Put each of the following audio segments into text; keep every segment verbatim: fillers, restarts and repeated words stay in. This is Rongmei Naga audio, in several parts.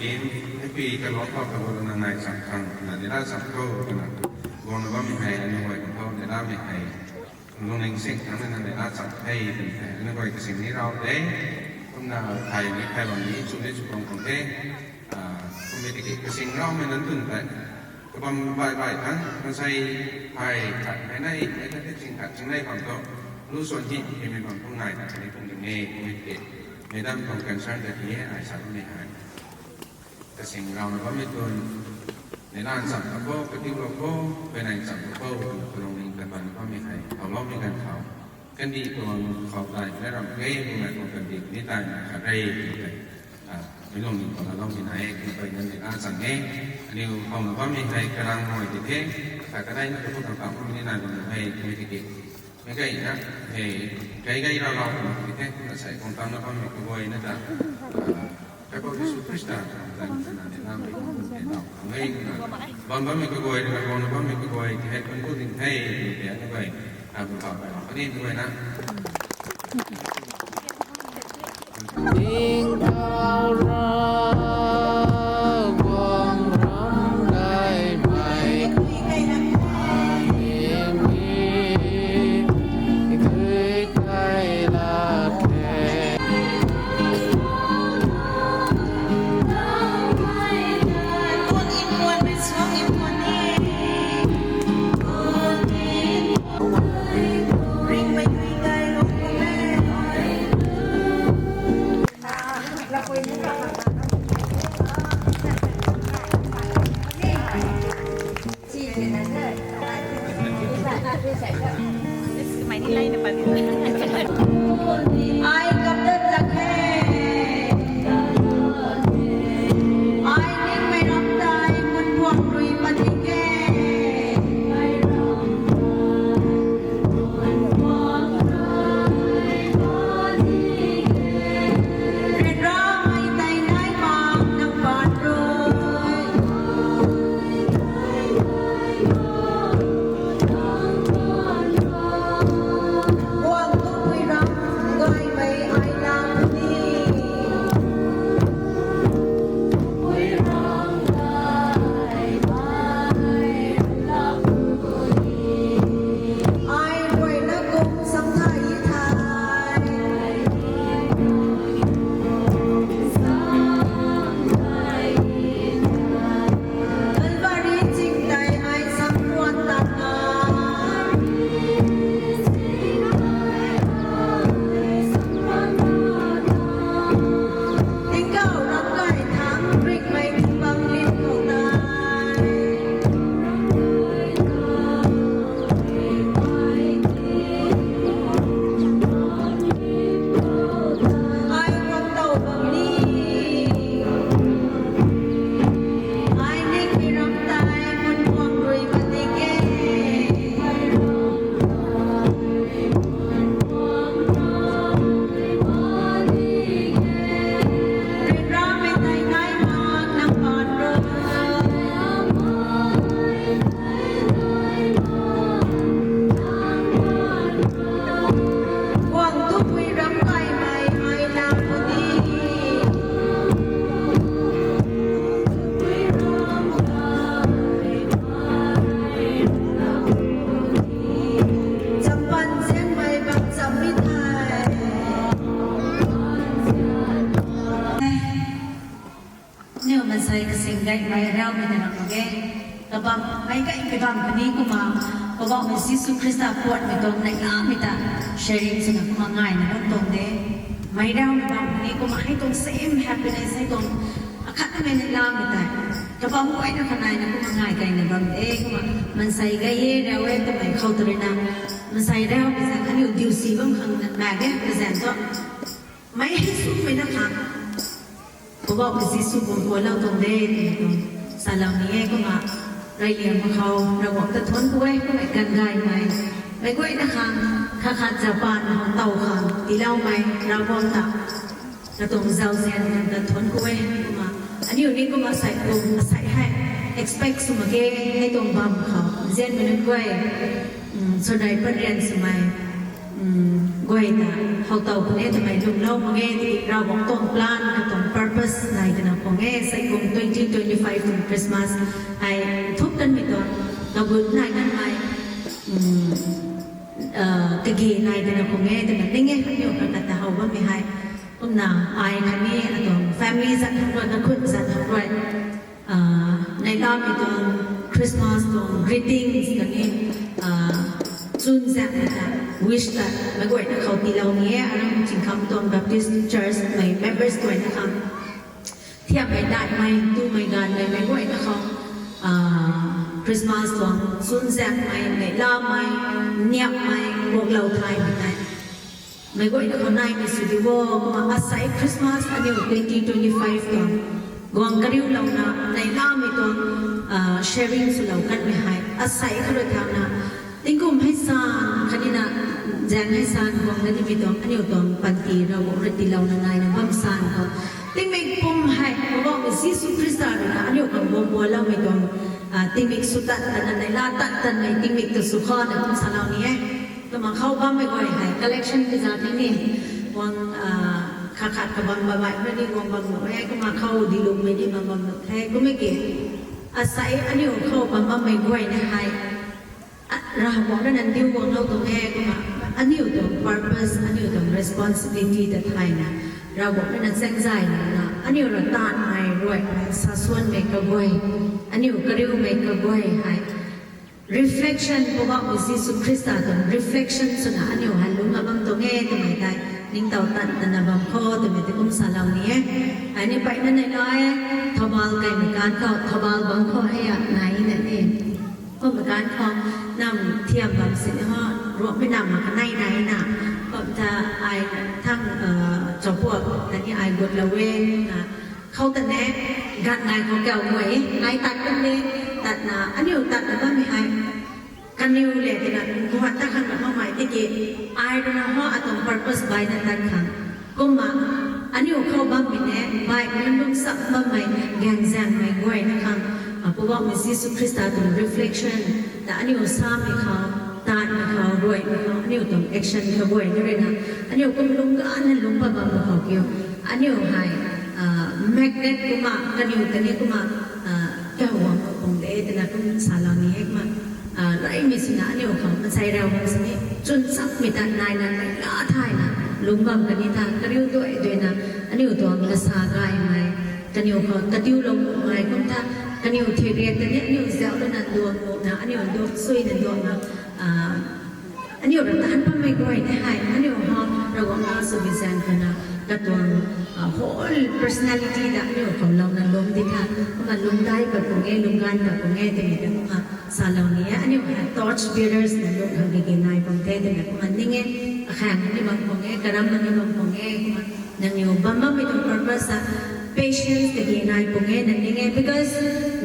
Happy kalou khou kaguay na nai cham khang na dina cham khou kana guang na bammei hei anu guay khou dina mei hei lungning sing khang na dina cham hei tun hei anu guay kasing ni rau de. Kumna thai ni thai bam ni chu ni chu kong kong de. Kumna tiki kasing rau mei nan tun tei kabam bai bai khang masei hei khat hei nai hei khat ching khat ching nai bam tho lu suan hi hei mei bam khou ngai na kani kum ding e kumna tiki mei dam khang concern ta ti e ai sa bammei hei. Kasing rau na bammei tun, neilan cham ta bo, katiu lou bo, kainai cham ta bo, kalung ning kaman bammei hei, hau loumei ganv khou. Kandih tuang khou tai na ram kei, bu nai tuang kandih ni tai na khat rei, tei. Mei lung ning tuang na loumei nai, kumna pai na neilan cham e. Aniu hau na bammei hei, karang moi di the, khat kanei na kapu tang tang ni nai bam hei, kumna tiki. Mei kai na, hei, kai kai rau rau, tei, na sai kong tang na bammei kaguay na ta. Kaipu Jisu Khrista, bam bammei kaguay, na guang na bammei kaguay, tei hei kan ku ding the, tei na guay, na bu kau bai, kani guay na. Tingkauh Ravguangc ram gaymei, ai ni, dui kai lak khe. Ai kapdat lak khe. Ai ningmei ram tei mun guang rui padik e. Ryanramei tei nai mak nang pat rui. Guang tu pui ram gaymei ai lam ni. Ai guay na kum sam thai thai. Calvary ching tei ai sam puan tan na. Tingkauh ram kai thang rik mei ting bang lim khou tei. Ai guang tow bam ni. Ai ningmei ram tei mun guang rui padik e. Ryanramei tei nai mak nang pat rui. Guang tu pui ram gaymei ai lam puni. Champan zianmei bam cham mi thai. Niu mansei kasing gaymei raumei na ram mak ge. Kabam mei kai kabam kani kumna, Poubauhmei Jisu Khrista puatmei tuang neihlamei ta sharing swna kumna ngaina bam tuang de. Mei raumei bam kani kumna hei tuang same happiness hei tuang akhat namei neihlamei tei. Kabam guayna khanai na kumna ngai kaina bam de kumna mansei gay e rau e twmei khou tu rui na. Mansei raumei zaeng aniu diu si bam khang na bag e present tu. Mei hei sumei na khang. Poubauhmei Jisu bum pualou tuang de twmei tuang salou ni e kumna. Reyliang mak khou Ravguangc ta thuanc ku e kumna ganv gaymei. Meic guayna khang khat khat Japan khou tow khang tiiloumei Ravguangc ta. Katuang zauzian ta thuanc ku e kumna. Aniu ni kumna sai kum asei hei expect sw mak ge hei tuang bam khou. Zianmei nunc guay. Swnei pat rian swmei. guay ta how tow puni twmei lwmlou mak ge, tiki Ravguangc tuang plan, katuang purpose nai twna khang e, sei kum twenty twenty-five tuang Christmas hei thup kanmei tuang, kagut nai kanmei, kage nai twna khang e twna ning e, aniu khat khat ta how bammei hei. Kumna ai khatni atuang family zat thang rui, kakhun zat thang rui, neihlamei tuang Christmas tuang greetings khatni chunzaeng ta, wish ta meic guayna khou tiilou ni e, aram Chingkham tuang Baptist Church mei members guayna khang. Thiammei daihmei, tumei ganvmei meic guayna khou Christmas tuang chunzaengmei, neihlamei, niapmei, kuaklou thaymei tei meic guayna khou naimei sw di o. Kumna asei Christmas aniu twenty twenty-five tuang guang kariulouna neihlamei tuang sharing swlou kanmei hei asei kha rui thauna, tingkum hei san khatnina, zaeng hei san guang na nimei tuang aniu tuang panty Ravguangc rui tiilouna naina bam san khou, tingmik pum hei Poubauhmei Jisu Khrista ruina aniu khang guang pualoumei tuang tingmik sw tat tatna, neihla tat tatmei tingmik ta sw khou na kum salou ni e. Kumna khou bammei guay hei collection kazat ni ni, guang khat khat kabam bammei ni guang bam nuh e, kumna khou dilungmei ni bam bam nuh the, kummei ki asei aniu khou bam bammei guay ni hei Ravguangc rui na ndiu guanglou tuang e. Kumna aniu tuang purpose, aniu tuang responsibility ta thayna, Ravguangc rui na chaengzayna, aniu rui taanvmei ruaimei sasuanmei kaguay, aniu kariumei kaguay hei reflection, Poubauhmei Jisu Khrista tuang reflection swna aniu hei lungc a bam tuang e twmei tei ningtow tan tatna bam khou twmei tei kum salou ni e. Ai ni mpeyna neihla e, Thoubal kaimei kan khou, Thoubal bang khou hei a nai na ni. Kummei kan khou nam thiam bam sini ho, Ruangmei nam mak kanei naina. Kum ta ai thang chaupuak ta ni ai gutlou e na. Khou ta ne, gatnai khou kauc guay, ai tat kan ni, tatna, aniu tatna bammei hei kaniw le tina guat ta khang na makmei tiki, ai rui na ho atuang purpose baina tat khang. Kumna aniu khou bammei ne, baihmei lungsak bammei, gaengzaengmei guayna khang, Poubauhmei Jisu Khrista tuang reflection ta aniu samei khou, tatmei khou, ruaimei khou, aniu tuang action kaguayna rui na, aniu kum lungc gana lungc pat bammei khou kiu, aniu hei magnet kumna, kaniw ta ni kumna kauc guang khou pung de twna kum salou ni e. Kumna reymei swna aniu khou mansei Ravguangc sini chwnchapmei ta naina, neihla thayna lungc bam kani ta, kariu duai duaina aniu tuang lasa gaymei, kaniw khou katiulou makmei kum ta, kaniw theriak ta ni aniu zauc lana nduang makna, aniu nduang suina nduangna, aniu rui taanv bammei guay ni hei aniu ho Ravguangc na swbi zaeng khou na, katuang whole personality ta aniu khou louna lungc di tha. Kumna lungcdai pat pung e, lungcganv pat pung e twmei ta kumna salou ni e. Aniu hei torch bearers na lungc khang kage nai pung the twmei kumna ning e. Akhang ni bam pung e, karam ni bam pung e, kumna nangniw bam bammei tuang purpose a patience kage nai pung e na ning e, because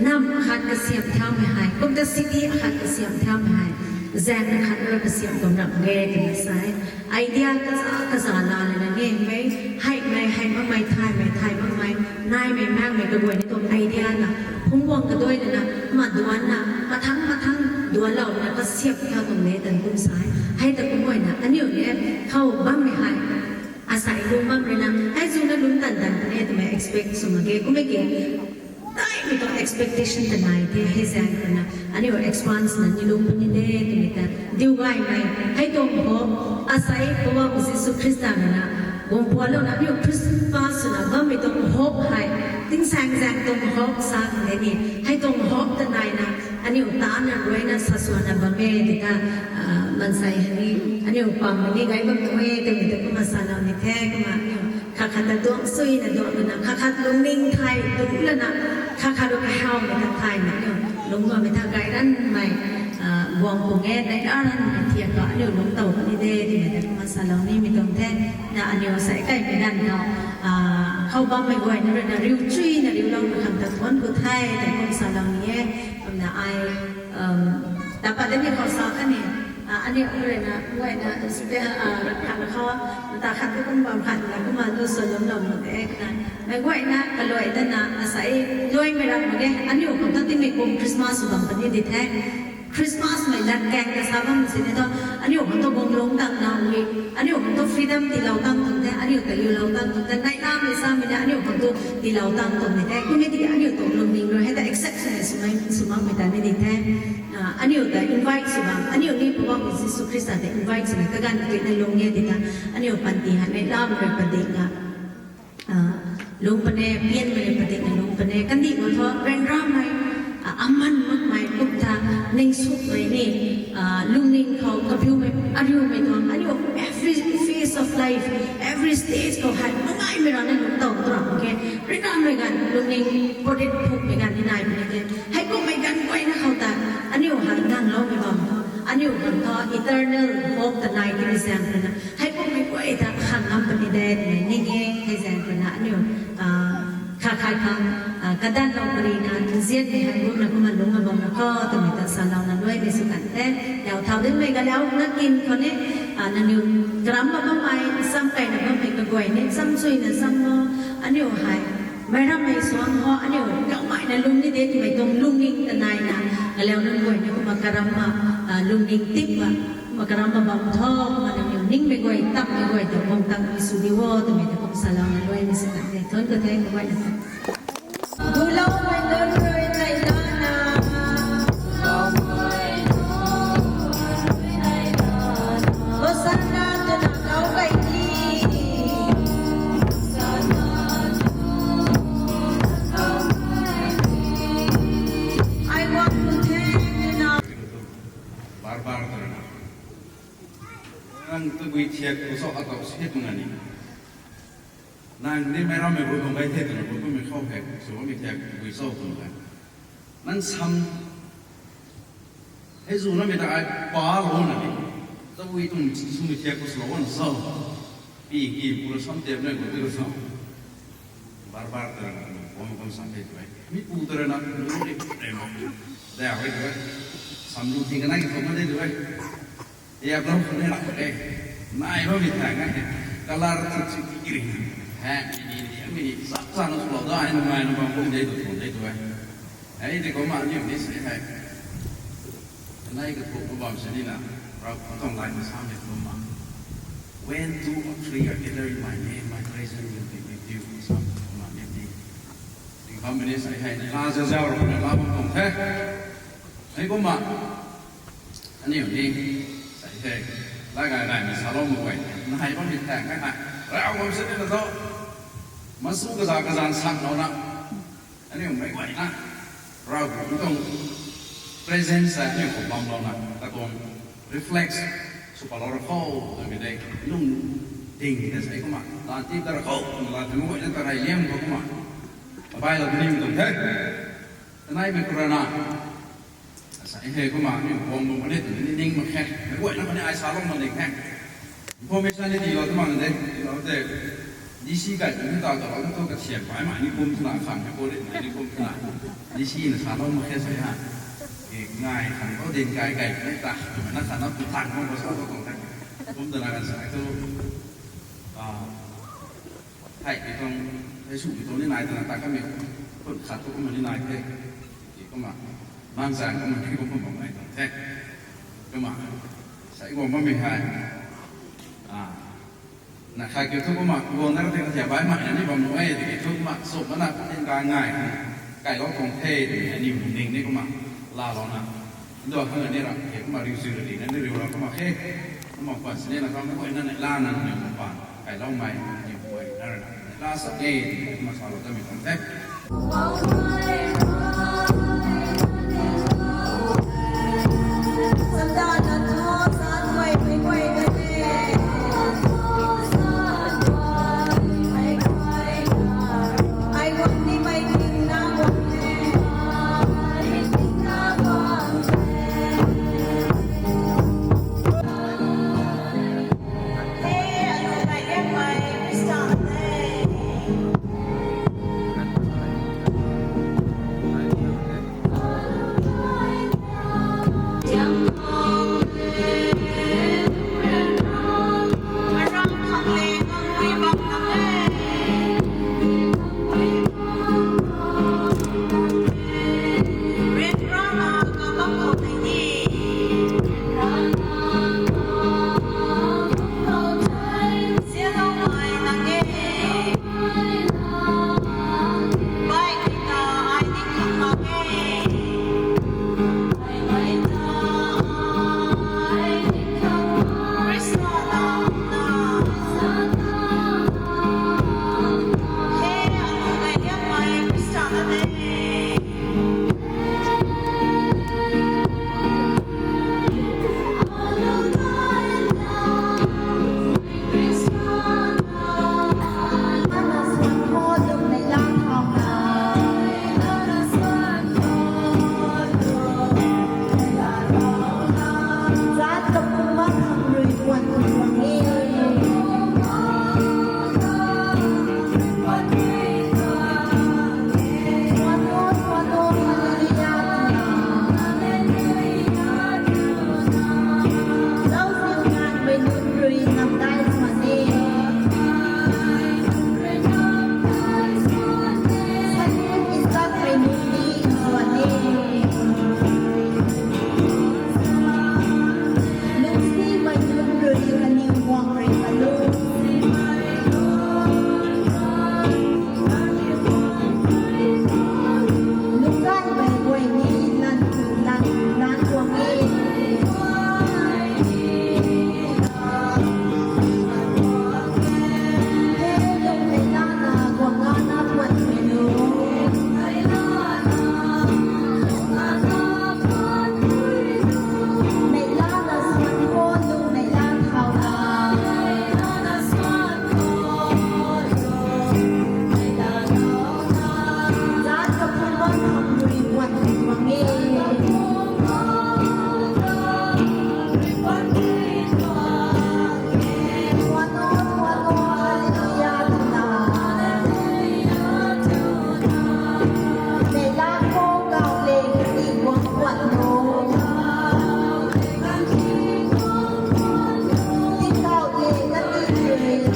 nam akhat kasiam thaumei hei, kum ta city akhat kasiam thaumei hei, zaeng akhat rui kasiam tuang ram ge twna sa e. Idea kaza kaza la lana ni mei, heimei hei makmei, thaymei thay makmei, naimei maengmei kaguay ni tuang idea na phungc guang kaduai lana, kumna duanna mathang mathang duanlou lana kasiam thau tuang e tan kum sa e. Hei ta kum guayna aniu ni khou bammei hei asei lungc bam rui na, hei zuna lungc tan tan puni e twmei expect sw mak ge, kummei ki daihmei tuang expectation ta nai the, hei zaeng khou na aniu expanse na ni lungc puni de twmei ta diu gaymei, hei tuang ho, asei Poubauhmei Jisu Khrista rui na guang pualouna aniu Christmas swna bammei tuang hope hei, tingsaeng zaeng tuang hope sa kan de ni, hei tuang hope ta naina aniu taanvna ruaina sasuanna bam e tei ta, mansei hei ni aniu pammei ni gay bam tuang e twmei ta kumna salou ni the. Kumna aniu khat khat ta duang suina duang lana, khat khat lungning thay duang lana, khat khat rui kahawmei ta thayna aniu lungc bammei ta gay ranmei guang pung e, nai ranmei thiak khou aniu lungc tow puni de twmei ta kumna salou nimei tuang the. Na aniu sei kaimei ganv khou, khou bammei guayna rui na riu chuyna riulouna khang ta thuanc ku the tei kum salou ni e. Kumna ai, tapa tei ni khou sa kani, aniu rui na guayna, khat khou, ta khat tu kum bam khat na kumna lu sw lum lou mak e na, meic guayna kaluai tana asei luaimei ram mak ge, aniu khou ta timei kum Christmas sw bam puni di the. Christmas mei lat kaeng ta sa bam sini thu, aniu khang tu guanglungc tang na ui, aniu khang tu freedom tiilou tang tuang the, aniu ta liulou tang tuang the, neihlamei samei na aniu khang tu tiilou tang tuang ni the. Kumna tiki aniu tuang lungning rui hei ta accept swmei swmei swmakmei ta ni ni the. Ah, aniu ta invite sw bam, aniu ni Poubauhmei Jisu Khrista ta invite swmei kaganv tei na lung e tina, aniu panty hei neihlamei rui padik na, ah, lung pune, pianmei rui padik na lung pune, kandih khou thu ryanramei, ah, aman makmei kum ta, ningsukmei ni, ah, lungning khou kabiumei, ariumei tuang, aniu every phase of life, every stage khou hei mangaimei rana lungc tow tu ram ke, ryanramei ganv, lungning porit phukmei ganv ni nai puni ke, heikummei ganv guayna khou ta, aniu hei nganglou mei bam, aniu khang thu eternal hope ta nai tini zaeng khou na, heikummei guay ta khang ngam puni de twmei ning e, hei zaeng khou na aniu, ah, kha khai khang, ah, kadanlou puni na, nzianmei hei kumna kumna lungc na bam na kho twmei ta salouna luaimei sw kan the. Yau thau dinmei galau na kin khou ni, ah, nangniw karam bammei, sam kaina bammei kaguay ni, sam suina sam mo, aniu hei mei rammei suang ho, aniu kaumeina lung ni de twmei tuang lungning ta naina, galau nunc guay ni kumna karamna, ah, lungning tikna, kumna karamna bam tho, kumna nangniw ningmei guay, takmei guay ta guang tangmei sw di o twmei ta kum salouna luaimei sw kan the. Thuanc ku the, kaguayna ta. Duloumei nunc rui tei lana, Hosanna twna kau kei ni. I want to thank you now. Bar bar twna, nang tabui thiak khou cho atau set mak nga ni. Nang ni meic rammei bu tuang kai the twna bu kummei khou hei sw bammei thiak tabui cho twna, nang sam hei zu namei ta ai palou na ni, tabui tuang swmei thiak khou swlou na cho. Pi ki pu ra sam tep na gu ti ra cho. Bar bar ta bam bam sam the tu e. Mi pu ta rana lu ri re ma. Da e tu e. Sam lu ting kanei ki thuk na de tu e. Yap lou khou ni lak e. Nai bammei thang e. Colour chu chu ki ring. He, mi ni ni mi ni sap sa na swlou da ai nungai na bam kum de tu tu de tu e. Hei tei kumna aniu ni sei hei, kanei kathuk na bam sini na, Ravguangc tuang lat na samei kumna, When two or three are gathered in my name, my presence will be with you, sa kumna ni di. Tingkauhmei ni sei hei, neihla zauziau rui neihla bam tuang the. Hei kumna aniu ni sei hei, lat gay gaymei saloumei guay, nai bammei thang e hei, Ravguangc sini na thu, masu kaza kazanc saklouna, aniu meic guayna Ravguangc tuang presence hei aniu khou bamlouna katuang reflect sw palou ra kho twmei tei lung ding tei sei kumna, laan tip ta ra kho twna laan tei meic guayna ta rey liam khou kumna, abailou ni tuang the. Kaneimei khou rana, sei hei kumna aniu guang bam puni twna ni ning mak khe, meic guayna khatni ai salou mak ding khe. Information ni tiilou tu mak de, tiilou tei, D C kai tu ta talou tu kathiam paimei ni kum twna khang hei khou ri ni kum twna, D C na salou mak khe sei ha. Ngai khang khou din kai kai ni ta, na khatna pu thang khou salou tuang the. Kum twna kan sei tu, ah, theihmei tuang, thei swmei tuang ni nai twna ta kamei, khun khat tu kumna ni nai the. Kumna, maengzaeng kumna ni kum bam bam nai tuang the. Kumna, sei guang bammei hei, ah, na khat kiu thu kumna guang na tei kathiam baihmei na ni bam nuh e tiki thu kumna sw mana kum ning ka ngai, kailou tuang the twmei aniu ning ni kumna laalouna, ndo khang ni ra ke kumna riu zui ra di na ni riu ra kumna khe, kumna khwan sini na khang meic guayna neihla na ni kumna paan kailoumei aniu guay na ra na neihla sa e twmei kumna salou tamei tuang the.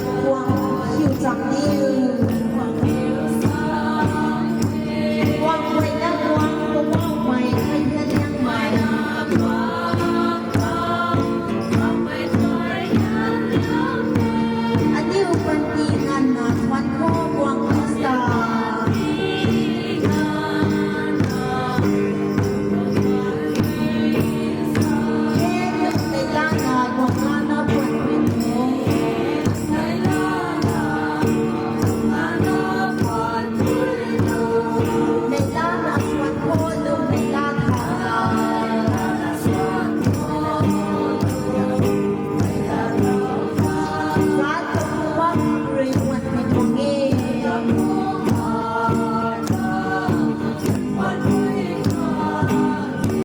Kuang hiu cham diu.